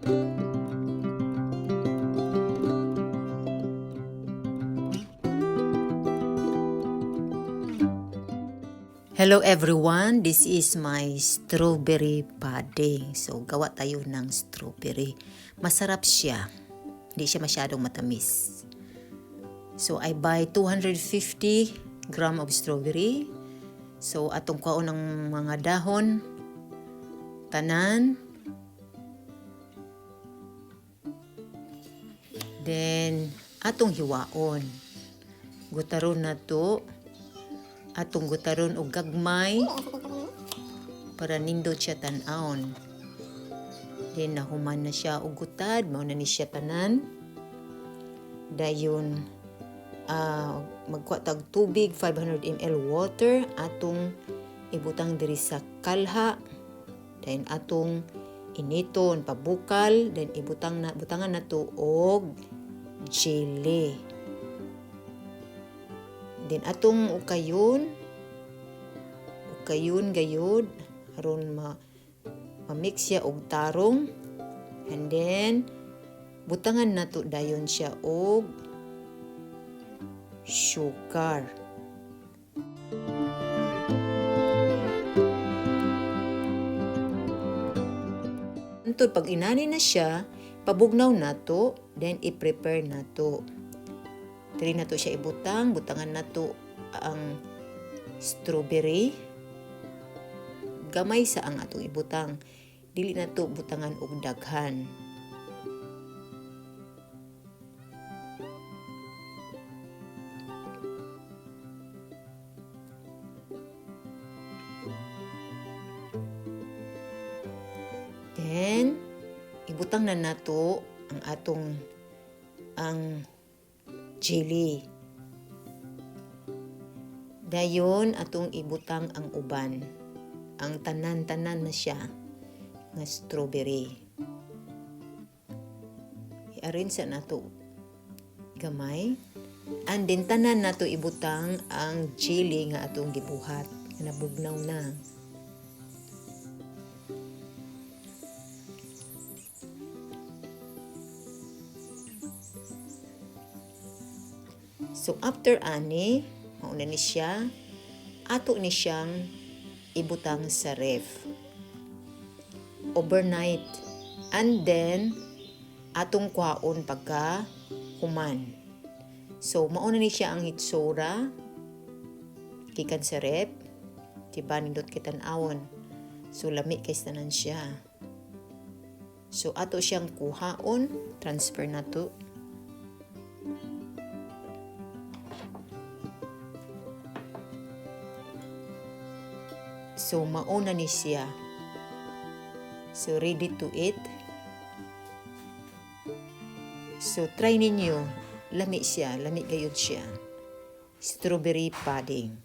Hello everyone, this is my strawberry pudding. So gawa tayo ng strawberry. Masarap siya. Hindi siya masyadong matamis. So I buy 250 gram of strawberry. So atong kuhaon ng mga dahon, tanan. Then atong hiwaon. Gutaron na to. Atong gutaron og gagmay para nindot siya tan-awon. Then nahuman na siya og gutad, mao na ni siya tanan. Dayon magkuha tag tubig, 500 ml water, atong ibutang diri sa kalha. Then atong initon pabukal, then ibutang na butangan nato og jelly. Then atong ukayon, ukayon gayud aron ma ma-mix siya og tarong. And then butangan nato dayon siya og sugar. Antod pag inani na siya, pabugnaw nato, then i-prepare nato. Diri nato siya ibutang, butangan nato ang strawberry. Gamay sa ang atong ibutang. Dili nato butangan og daghan. Then ibutang na nato ang atong ang jelly. Dayon atong ibutang ang uban. Ang tanan-tanan na siya nga strawberry. I-arrange sa nato gamay. And then tanan nato ibutang ang jelly nga atong gibuhat nga nabugnaw na. So after ani, mauna ni siya, ato ni siyang ibutang sa ref. Overnight. And then, atong kuhaon pagka human. So mauna ni siya ang hitsura gikan sa ref. Diba, nindot kitan-awon. So lami kay tanan siya. So ato siyang kuhaon, transfer na to. So mauna ni siya. So ready to eat. So try ninyo. Lami siya, lami gayud siya. Strawberry pudding.